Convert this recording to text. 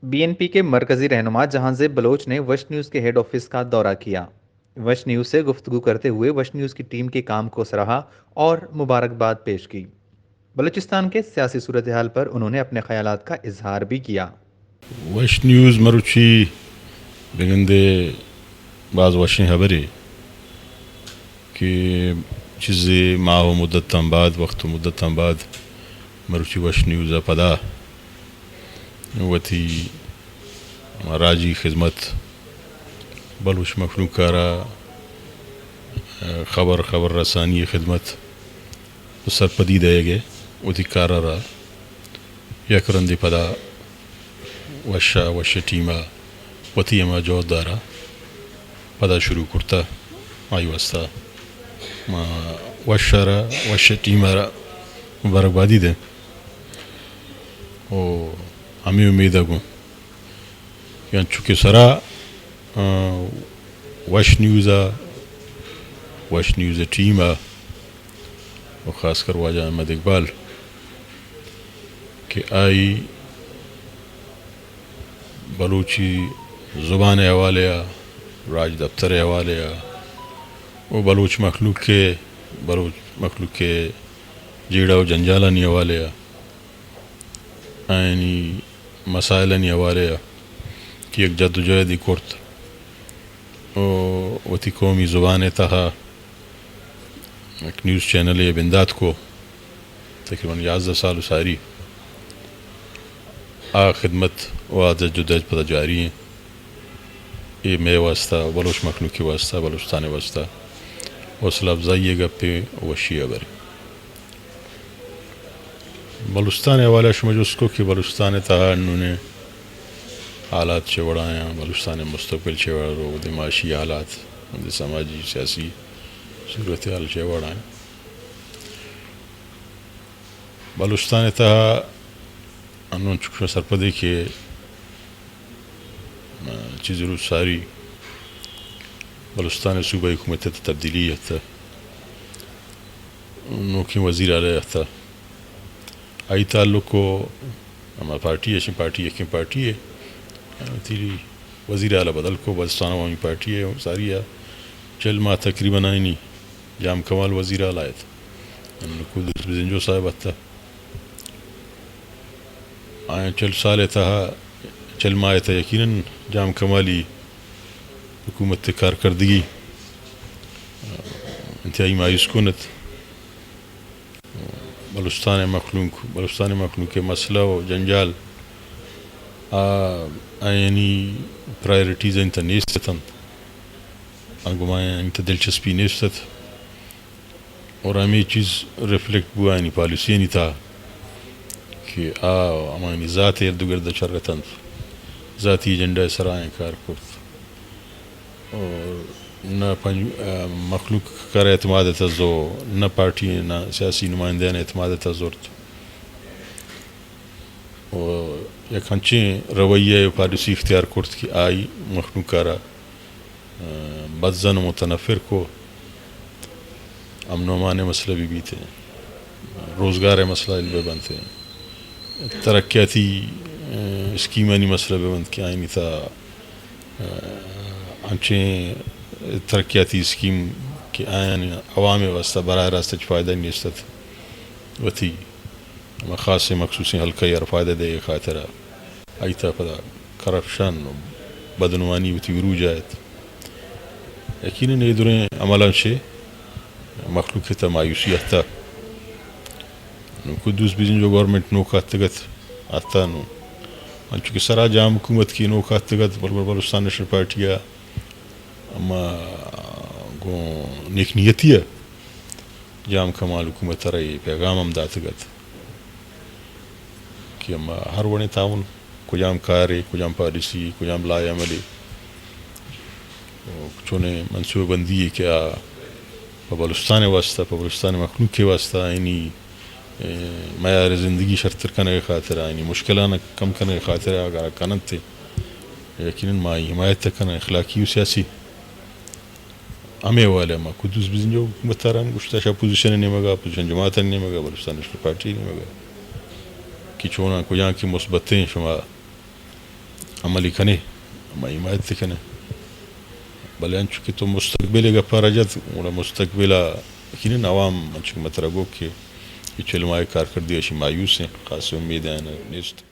Be N P کے مرکزی رہنما جہانزیب بلوچ نے وش نیوز کے ہیڈ آفس کا دورہ کیا۔ وش نیوز سے گفتگو کرتے ہوئے وش نیوز کی ٹیم کے کام کو سراہا اور مبارکباد پیش کی۔ بلوچستان کے سیاسی صورتحال پر انہوں نے اپنے خیالات کا اظہار بھی کیا۔ وش نیوز مروچی بگندے باز وشیں خبرے کہ چیزے ماہ و مدتاں بعد، وقت و مدتاں بعد مروچی وش نیوز ء پدا وتی راجی خدمت، بلوچ مخلوق ء را خبر، خبر رسانی خدمت و سرپدی دئیگ ء وتی کار ء را یک رندے پدا وش ء، وش ء ٹیم ء وتی ہما جہدار ء پدا شروع کرتہ۔ آئی واستہ ما وش ء را، وش ء ٹیم ء را مبارکبادی دیں و ہمے امید ء گوں کہ انچو کہ سرا، آ، وش نیوز ء، وش نیوز ء ٹیم ء و خاص کر واجہ احمد اقبال کہ آئی بلوچی زبان ء حوالے ء، راج دفتر ء حوالے ء و بلوچ مخلوق ء، بلوچ مخلوق ء جیڑہ و جنجالانی حوالے ء آیانی مسائلانی حوالے ء کہ یک جدوجہدے کرت و وتی قومی زبان ء تہا یک نیوز چینلے بندات کو، تقریباً یازدہ سال و ساری آ خدمت و آ جدوجہد پدا جاری ہیں۔ اے مئے واسطہ، بلوچ مخلوق کے واسطہ، بلوچستان واسطہ حوصلہ افزائی گپے، وشی خبرے۔ بلوچستان ء حوالہ ء شما جست کو کہ بلوچستان ء تہا انون ء حالات چہ وڑا آں، بلوچستان ء مستقبل چہ وڑا رو، اودے معاشی حالات، اودے سماجی سیاسی صورتحال چہ وڑا آں۔ بلوچستان ء تہا انون چکشا سرپدے کہ چیزی روچ ساری بلوچستان ء صوبائی حکومت ء تبدیلی اتہ، نوکیں وزیر اعلی اتہ، آئی تعلق و ہما پارٹی ء، چہ پارٹی یکیں پارٹی ء، وتی وزیر اعلی بدل کو، بلوچستان عوامی پارٹی ء ساری ء چل ماہ تقریباً آئینی جام کمال وزیر اعلی ات، نکو دوست بزنجو صاحب اتہ۔ آیاں چل سال ء تہا، چل ماہ ء تہا یقیناً جام کمالی حکومت ء کارکردگی انتہائی مایوس کن ات۔ بلوچستان ء مخلوق، بلوچستان ء مخلوق ء مسئلہ و جنجال آ، آیانی پرائرٹیز انت نیست اتنت۔ آ گوں آیانی تہ دلچسپی نیست ات۔ اور ہمے چیز ریفلیکٹ بوانی پالیسیانی تہا کہ آ ہمانی ذاتی اردوگرد ء چر اتنت، ذاتی ایجنڈا ء سرا آیاں کار کرت۔ اور نہ پنج-، آ، مخلوق کر اعتماد ء تہ زو، نہ پارٹی، نہ سیاسی نمائندہان اعتماد ء تہ زرت۔ و یک انچیں رویہ و پالیسی اختیار کرت کہ آئی مخلوق ء را، آ، بدزن و متنفر کو، امن و امان ء مسئلہ بہ بیت، روزگار ء مسئلہ حل بہ بنت، ترقیاتی، آ، اسکیمانی مسئلہ بہ بنت کہ آئینی تہا، آ، انچیں ترقیاتی اسکیم کہ آیان عوام ء واستہ براہ راست ہچ فائدہ نیست ات، وتی ہما خاصیں مخصوصیں حلقہ ء را فائدہ دئیگ ء خاطر ء آئی تہ ء پدا کرپشن و بدعنوانی وتی عروج ء ات۔ یقیناً اے دریں عملاں چہ مخلوق ء تہ ء مایوسی اتہ۔ نوں قدوس بزنجو گورنمنٹ نوک اتگ ات، اتہ نوں انچو کہ سرا جام حکومت کہ نوک اتگ ات، بل-، بل-، بلوچستان نیشنل پارٹی ء ہما گوں نیک نیتی ء جام کمال حکومت ء را اے پیغام ہم داتگ ات کہ ہما ہر وڑیں تعاون، کجام کارے، کجام پالیسی، کجام لائحہ عملے، چونیں منصوبہ بندی یے کہ آ پہ بلوچستان ء واستہ، پہ بلوچستان ء مخلوق ء واستہ آئینی اے، معیار زندگی شرتر کنگ ء خاطر ء، آیانی مشکلان کم کنگ ء خاطر ء اگر کننت، یقیناً ما آئی حمایت ء کناں، اخلاقی و سیاسی۔ ہمے حوالہ ء ما قدوس بزنجو حکومت ء را ہم گوشتہ، شہ اپوزیشن ء نیمگ ء، اپوزیشن جماعتانی نیمگ ء، بلوچستان نیشنل پارٹی ء نیمگ ء کہ چوناں کجاں کہ مثبتیں شما عملی کنے، ما حمایت کنیں۔ بلے انچو کہ تو مستقبل ءِ گپ ءَ را جت، گڑا مستقبل ءَ یقیناً عوام، انچو کہ من ترا گو کہ اے چل ماہ ءِ کارکردی ءَ اشی مایوس ایں، خاص امید آیاں نیست۔